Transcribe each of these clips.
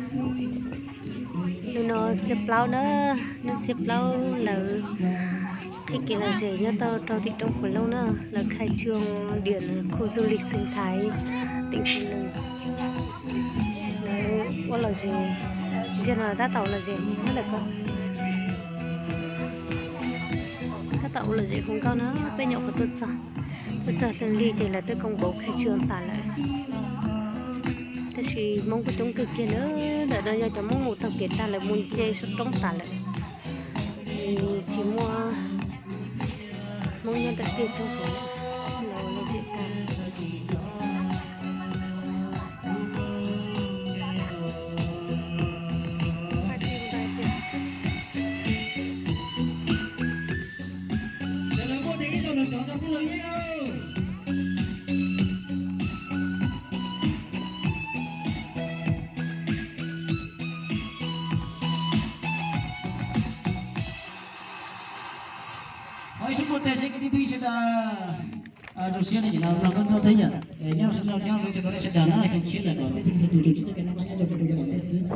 Hnub no xiab plaub na, hnub xiab plaub lawv qhib kev lom zem nyob tau rau tim roob Phuv Looj na, lawv khai trương điểm khu du lịch sinh thái tỉnh Phú Ninh. Lawv ua lom zem, ziag no tab tom ua lom zem nyob ntawm ko. Tab tom ua lom zem hu nkauj na, peb nyuam qhuav tuaj txog, tuaj txog lig ces lawv twb công bố khai trương tas lawm. Tab sis Hmoob kuj coob kawg kiag na, ntawm no yog cov Hmoob mus taug kev tag lawm, mus nce saum roob tas lawm. Tsis muaj Hmoob nyob ntawm tiaj roob Phuv Looj lawm, lawv ua lom zem tag. Thov ib suab npuaj tes seb kwv tij phooj ywg sawv daws zoo siab nej tseem los mloog nkauj thiab yom. Nyob zoo, nyob zoo rau nej sawv daws na, zoo siab lawm kom peb txhua tus zoo siab txoj kev noj qab nyob zoo rau cov tom ntej xwb.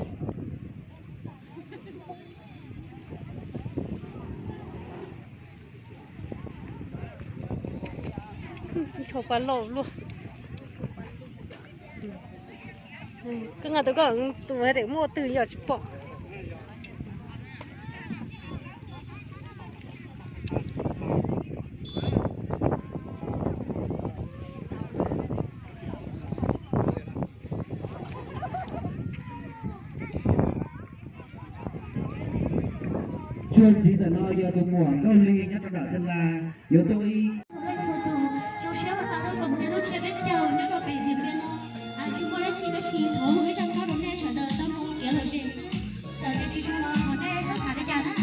Ncho pa loj luaj. Koj nqa tus koj tus hais tias muaj twg yog tsis pom. Tsuag ntxiv ntawm no yog tus muam Nkauj Hli nyob rau nram Xeeb Las yuav tuaj ib. Zoo siab uas tau lub koom tej lub tsiab peb caug nyob rau pem hais tias no tsis muaj dab tsi tab sis thov hu ib zaj nkauj rau nej sawv daws tau mloog thiab lom zem. Txawm tias tsis zoo los thov nej txhob xav li cas na.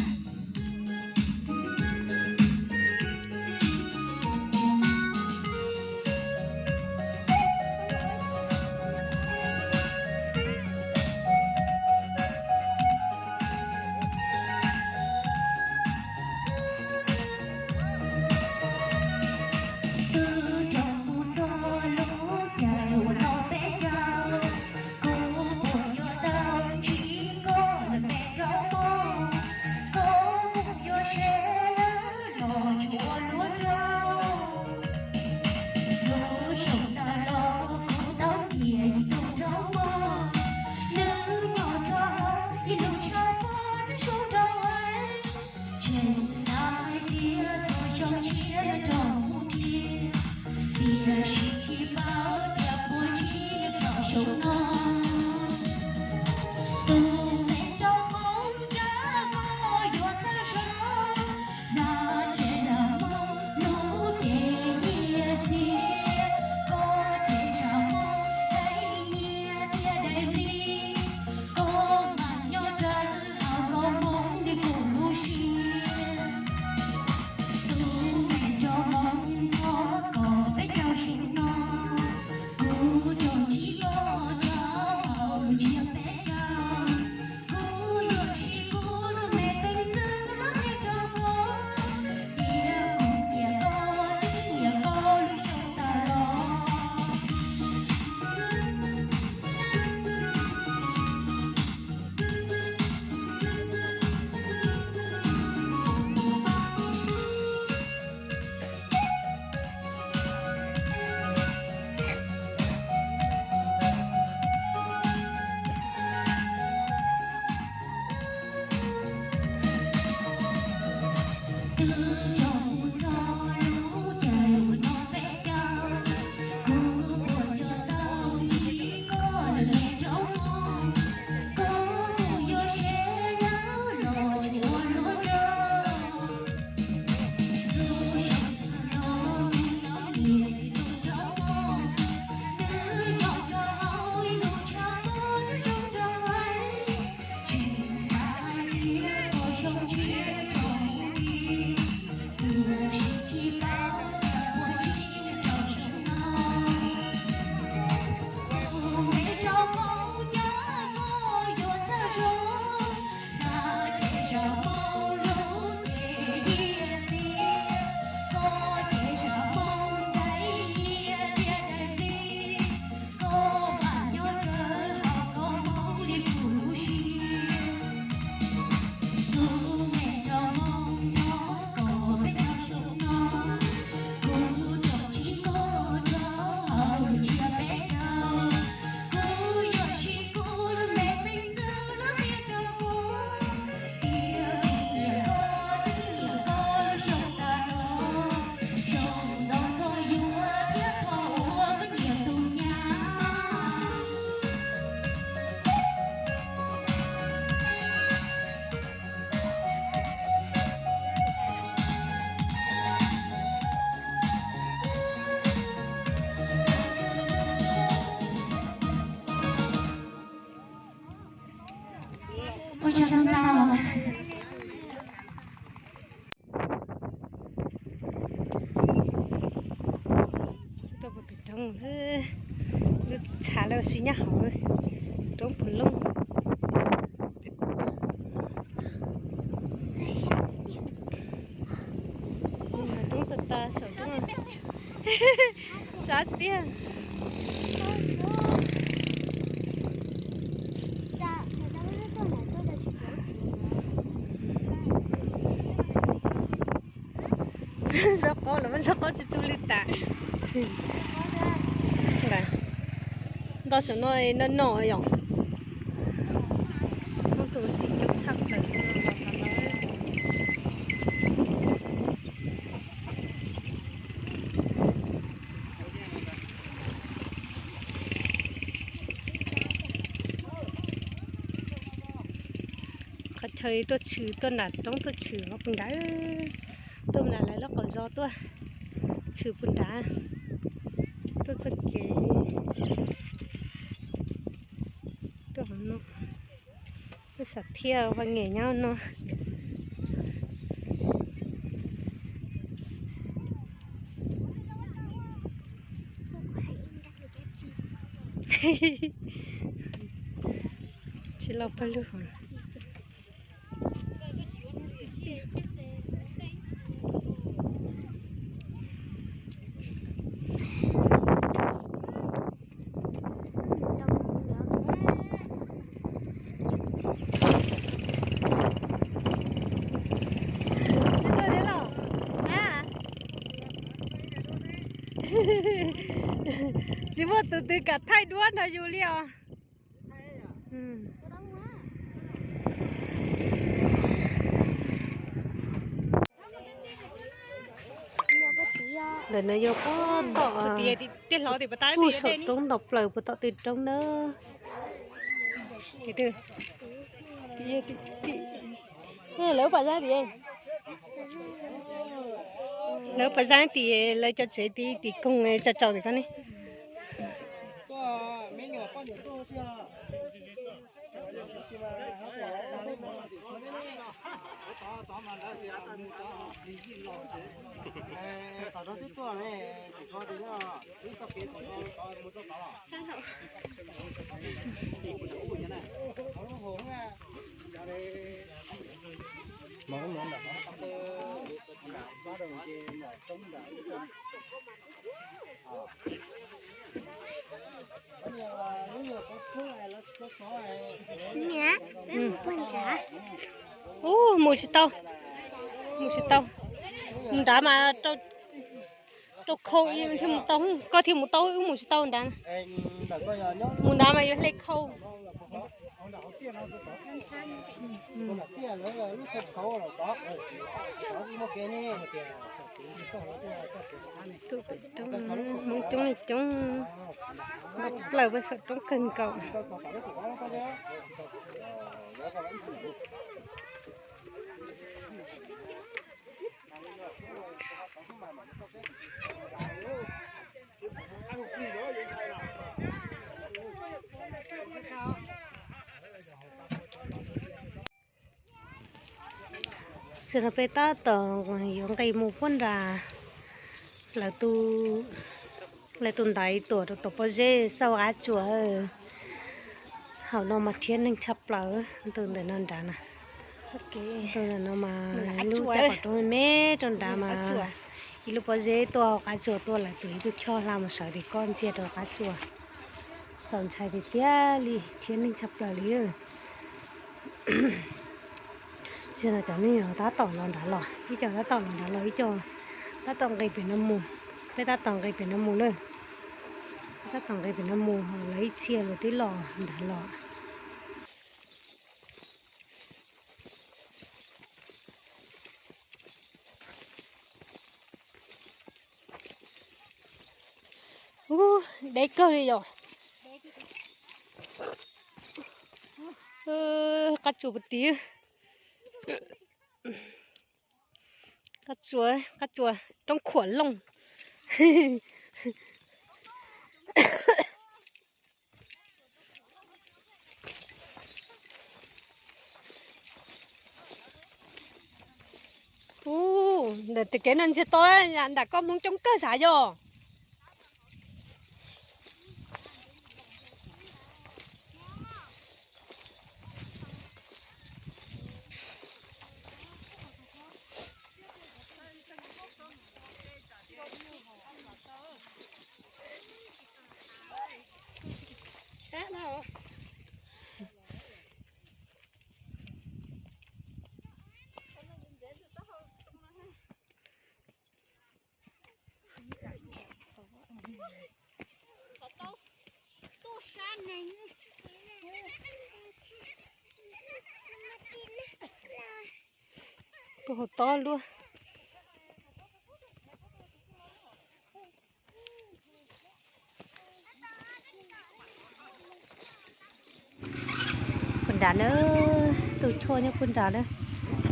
Tsis tau pem roob, lub tshav lawv siv nyob hauv roob puv looj. Roob tas tas saum roob, sab tiag. Ntxhab qaub los, ntxhab qaub tsis tsu li tas. Nto saum no no no yom. Muaj tus tsis coob tshaj plaws. Qhov chaw tuaj tshwm, tuaj nram roob tuaj tshwm qhov puag nrad, tuaj nram lawv lub qaum zos tuaj tshwm puag nrad, tuaj txoj kev tuaj hauv no, tuaj sam thiaj vaj nge nyob no. Tsis los pawg lug. Tsis muaj tus twg kam thaij duab nrog yus li os. Ntawm no yog pob tom, puag saum roob ntau plaws puag tom tej roob na. Lawv pam zab tim, lawv pam zab tim lawv cov tsev tim, tim koog tsa tsaus tim ko ne. Ub, mus tsis tau, mus tsis tau. Mus nrad mas rau khau thiaj mus tau, koj thiaj mus tau, wb mus tsis tau nrad. Mus nrad mas yuav hle khau. Tus pem roob Hmoob coob li coob, nto plaws puag saum roob kawg nkaus. Tam sim no peb tab tom yuav nqis mus puag nrad, lawv tus ntaiv tuam rau tom pob zeb xauj qab tsuas. Hauv no mas rhiab neeg tshaj plaws, tus ntawm no nrad na. Tus ntawm no mas lub caj qhov roob me me rau nrad mas ib lub pob zeb tuaj hauv qab tsuas tuaj, lawv tus ib tug choj hla mus sawv tim ko ntsia rau qab tsuas. Txaus ntshai tiag tiag li, rhiab neeg tshaj plaws li. Tam sim no cov neeg tab tom los nrad los, ib co tab tom los nrad los, ib co tab tom nqis pem no mus. Peb tab tom nqis pem no mus na. Peb tab tom nqis pem no mus, lawv ib txhia luag twb los nrad los. Ub, deb kawg li yom. Qab tsuas puag tid. Qab tsuas, qab tsuas roob khuam looj. Ntawm tej kev no ntsiag to, nram koj Hmoob coob kawg sav yog. Puag hauv tob luaj. Puag nrad na, tus tshuaj nyob puag nrad na.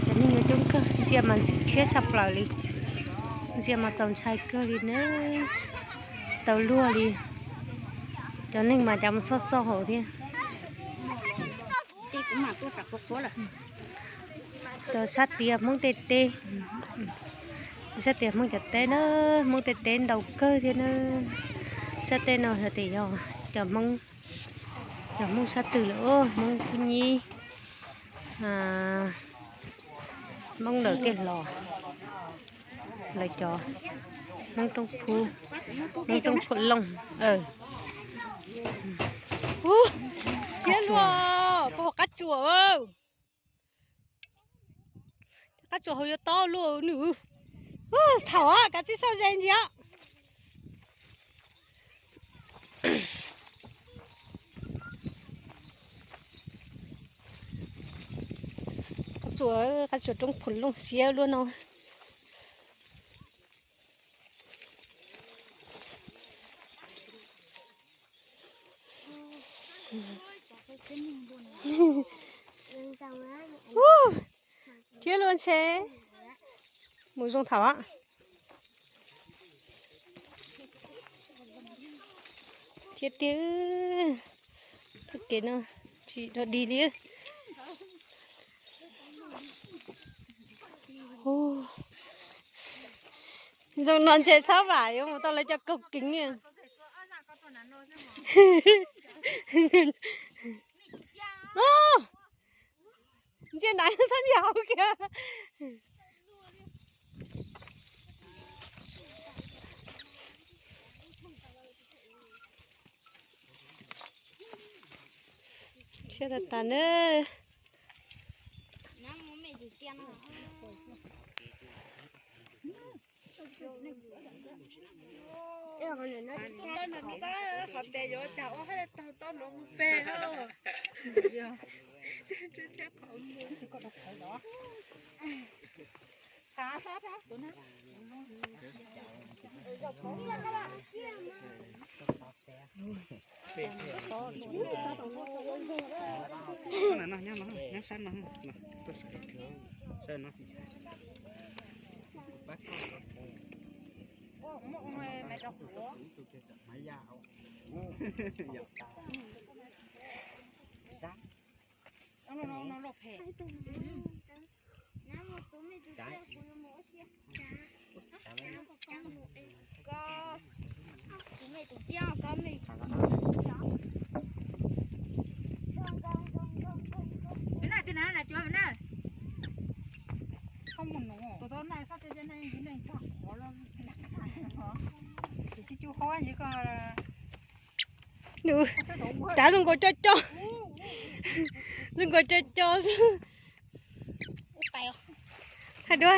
Cov neeg nyob coob kawg, ntsia mas ntxim thiab tshaj plaws li. Ntsia mas txaus ntshai kawg li na. Tau luag li. Cov neeg mas cas mus xoj xoj hauv thiab. Cov sab tias Hmoob tej teb, sab tias Hmoob cov teb na, Hmoob tej teb ntau kawg thiab na. Sab teb no hais tias yog cov Hmoob, cov Hmoob sab twg lawm, Hmoob Phub Nyib, Hmoob lawm tej los, lawv cov Hmoob Roob Phub, Hmoob Roob Phum Looj. Ub, thiab luag, puag qab tsuas, qab tsuas hauv yuav tob luaj nws. Thaum kav tsij xauj ze ntsia. Qab tsuas, qab tsuas Roob Phum Looj xiab luaj no. Thiab luag ntshe mus zoo thaum. Thiab tiag, txoj kev no tsis dog dig li. Zoo no ntshe txhob vam yuav mus tau lawv cov kaug keev. Ntsia ntawd txhob nyiam hauv kiag. Siab tas tas na. Qhov tes yuav cas ua haj tau tau nuav mus peg. Cav zoo nkaus co co, zoo nkaus co co xwb. Hais dua.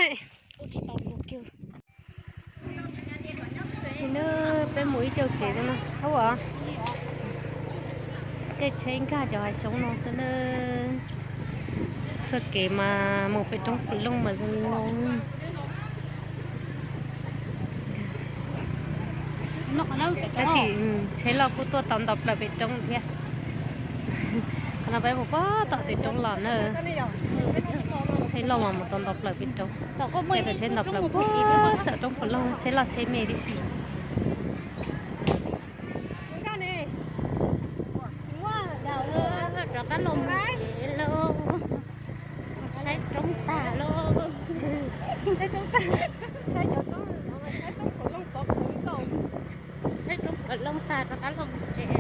Peb mus ib co kev no hauv, tej tsheb nkag cov hav xyoob no xwb na. Txoj kev mas mus pem roob Phum Looj mas zoo li no. Tab sis tsheb loj kuj tuaj tau ntau plaws pem roob thiab. Qhov no peb mus puag tom pem roob los na. Tsheb loj mas mus tau ntau plaws pem roob. Tej tau tsheb ntau plaws puag saum roob Phum Looj, tsheb loj tsheb me tib si. Rov qab los mus tsev lauj, saib roob tag lauj. Saib roob tag, saib roob tag rov qab los tsev.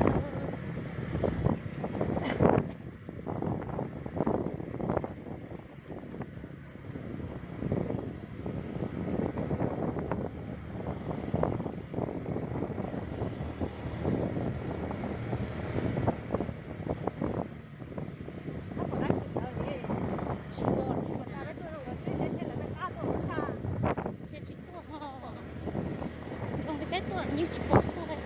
Tsis tuaj, zoo li peb tuaj yeej tsis pom tuaj.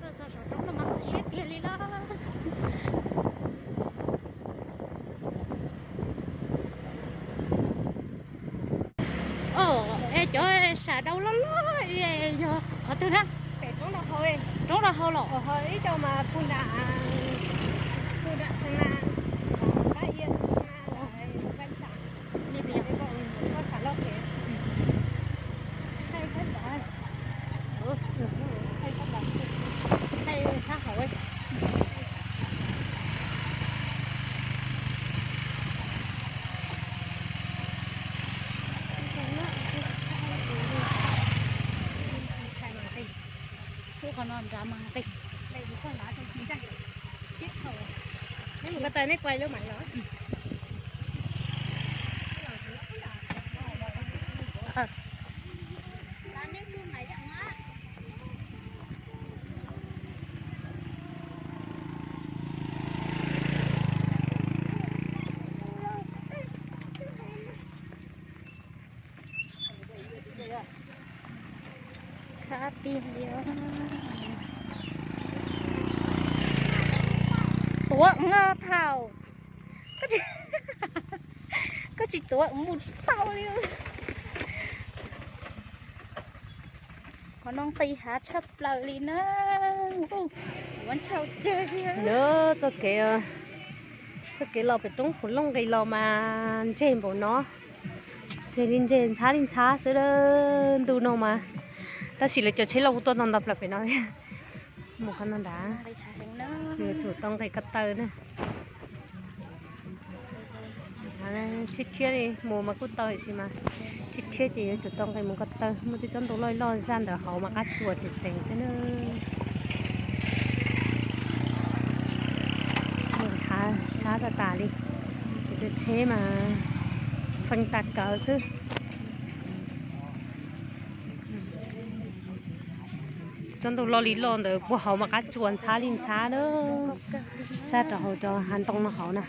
Tuaj txog saum roob no mas tu siab tiag li lauj. Os, es cov sam dau loj loj yog qhov twg na? Roob rau hauv los? Sab hauv. Ub, qhov no nrad mas nqis. Mus ko taw neb kuaj lub maiv los. Txhab tiag li. Tuav no thaum koj tsis tuav mus tsis tau li. Qhov no nqis hav tshaj plaws li na. Ua ntshau ceg li. Txoj kev, txoj kev los pem roob Hauv Looj nqis los mas ntseg npaum no. Ntseg li ntseg, ntxhab li ntxhab xwb ntu no mas. Tab sis lawv cov tsheb loj kuj tuaj tau ntau plaws pem no thiab. Mus qhov no nrad, yuav tsum tau nqis ko taw na. Thiab thiab li, mus mas kuj tau tiam sis mas thiab thiab ces yuav tsum tau nqis mus ko taw. Muaj tej tsob ntoo loj loj zaj ntawm hauv mas qab tsuas tseem tseem thiab na. Hav sab tas tas li, cov tsheb mas feej tas kawg xwb. Tsob ntoo loj li loj ntawd puag hauv mas qab tsuas ntxhab li ntxhab na. Sab rau hauv cov hav ntoo no hauv na.